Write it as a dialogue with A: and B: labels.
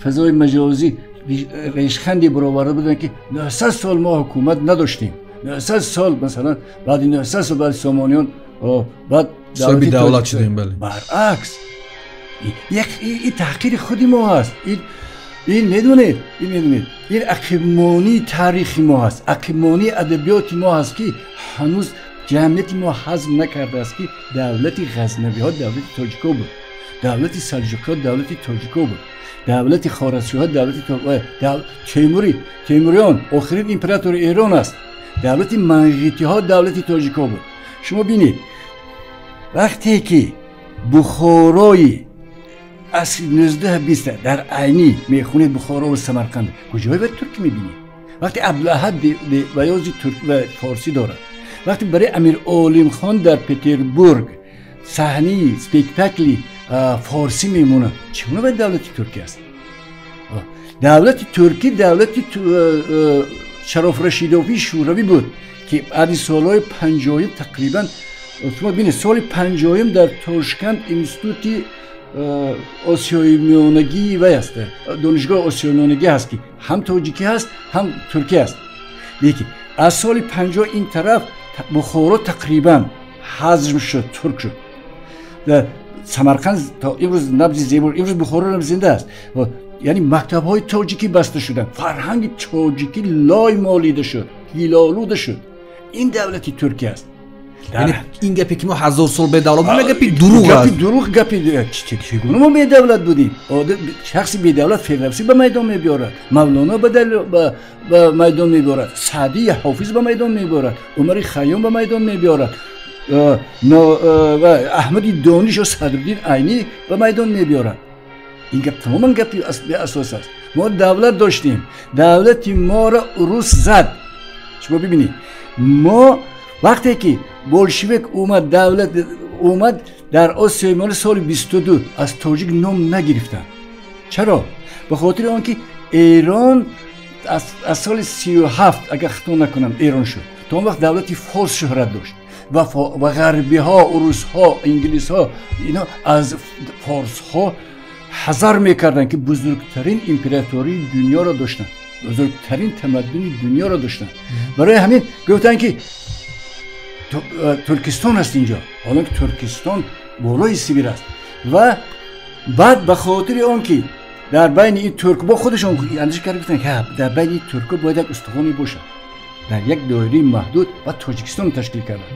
A: фазои маҷозӣ решханди бароварда буданд, ки 900 сол мо ҳукумат надоштем, 900 сол, масалан, баъди 900 сол баъди Сомониён баъд
B: соҳиби давлат шудем. Бале,
A: баръакс, ин таҳқири худи мо ҳаст. Ин медонед, ин медонед, ин ақибмонии таърихи мо ҳаст, ақибмонии адабиёти мо ҳаст, ки ҳанӯз ҷамъияти мо ҳазм накардааст, ки давлати Ғазнавиҳо давлати тоҷико буд, давлати Салҷуқиҳо давлати тоҷико буд, давлати Хоразмшоҳиҳо давлати Темури, Темуриён охирин императори Эрон аст, давлати Манғитиҳо давлати тоҷико буд. Шумо бинед, вақте ки Бухорои асри 19-20 дар Айнӣ мехонед, Бухоро ва Самарқанд, куҷое бояд туркӣ мебинед? Вақте Абдулаҳад баёзи турк ва форсӣ дорад, вақте барои Амир Олимхон дар Петербург саҳнаи спектакли форсӣ мемонад, чӣ гуна бояд давлати туркӣ аст? Давлати туркӣ давлати Шароф Рашидовии Шӯравӣ буд, ки баъди солҳои 50-ум тақрибан, шумо бинед, соли 50-ум дар Тошканд институти Осиёи Миёнагӣ вай аст, Донишгоҳи Осиёи Миёнагӣ ҳаст, ки ҳам тоҷикӣ ҳаст, ҳам туркӣ аст. Лекин аз соли 50 ин тараф Бухоро тақрибан ҳазм шуд, турк шуд. Самарқанд то имрӯз набзи зебо, имрӯз Бухоро зинда аст. Яъне мактабҳои тоҷикӣ баста шуданд, фарҳанги тоҷикӣ лой молида шуд, ҳилолуда шуд. Ин давлати Туркия аст.
B: Яъне ин гапе, ки мо 1000 сол бедавлат будем, гапи дурӯғ аст.
A: Гапи дурӯғ, гапи чӣ гуна мо бедавлат будем? Шахси бедавлат Фирдавсӣ ба майдон мебиёрад, Мавлоно ба майдон мебиёрад, Саъдии Ҳофиз ба майдон мебиёрад, Умари Хайём ба майдон мебиёрад, Аҳмади Дониш ё Садриддин Айнӣ ба майдон мебиёрад. Ин гап тамоман гапи беасос аст. Мо давлат доштем, давлати моро урус зад. Шумо бибинед, мо вақте ки болшевик омад, давлат омад дар Осиёи Миёна, соли 22 аз тоҷик ном нагирифтанд. Чаро? Ба хотири он ки Эрон аз соли 37, агар хато накунам, Эрон шуд. То он вақт давлати форс шӯҳрат дошт ва ғарбиҳо, урусҳо, инглисҳо, ино аз форсҳо ҳазар мекарданд, ки бузургтарин императории дунёро доштанд, бузургтарин тамаддуни дунёро доштанд. Барои ҳамин гуфтанд, ки Туркистон аст инҷо, ҳолон ки Туркистон болои Сибир аст. Ва баъд ба хотири он ки дар байни ин туркбо худашон андеша карда гуфтанд, дар байни ин туркҳо бояд як устухоне бошад дар як доираи маҳдуд, ва Тоҷикистон ташкил карданд.